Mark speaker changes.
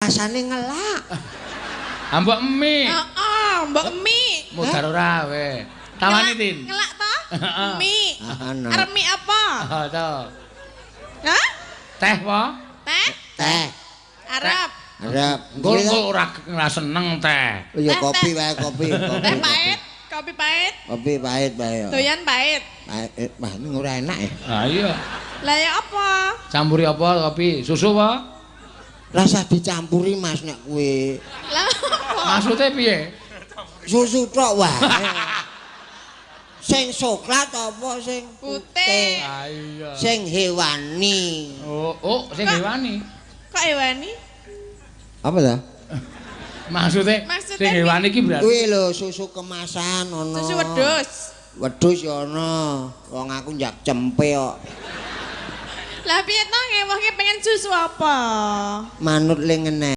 Speaker 1: Rasane ngelak.
Speaker 2: Ah, mbok mie.
Speaker 3: Heeh, mbok mie.
Speaker 2: Modar ora we. Tawani, Tin.
Speaker 3: Ngelak to?
Speaker 2: Heeh.
Speaker 3: Mie.
Speaker 1: Heeh.
Speaker 3: Arep mie apa?
Speaker 2: Oh, to.
Speaker 3: Hah?
Speaker 2: Teh apa?
Speaker 3: Teh?
Speaker 1: Teh.
Speaker 3: Arep.
Speaker 1: Arep.
Speaker 2: Engko engko ora ora seneng teh.
Speaker 1: Oh ya
Speaker 3: Teh,
Speaker 1: kopi
Speaker 3: teh.
Speaker 1: wae kopi, kopi.
Speaker 3: Teh pahit, kopi pahit,
Speaker 1: Kopi pahit wae. Ya.
Speaker 3: Doyan pahit.
Speaker 1: Pahit, wah ini ora enak ya.
Speaker 2: Ah iya.
Speaker 3: Lah ya apa?
Speaker 2: Campuri apa kopi? Susu apa?
Speaker 1: Rasah dicampuri Mas nek kowe.
Speaker 3: Lah apa?
Speaker 2: Maksudnya piye?
Speaker 1: Susu tok wae. Sing soklat apa sing
Speaker 3: Putih.
Speaker 2: Ah iya.
Speaker 1: Sing hewani.
Speaker 2: Oh, oh sing hewani.
Speaker 3: Kok hewani?
Speaker 1: Apa ta?
Speaker 2: Maksudnya,
Speaker 3: Maksudnya
Speaker 2: sing hewani iki berarti
Speaker 1: Kuwi lho susu kemasan ana.
Speaker 3: Susu wedhus.
Speaker 1: Wedhus ya ana. Wong aku njak cempe kok.
Speaker 3: Lah piye to ngewohke pengen susu apa?
Speaker 1: Manut le ngene.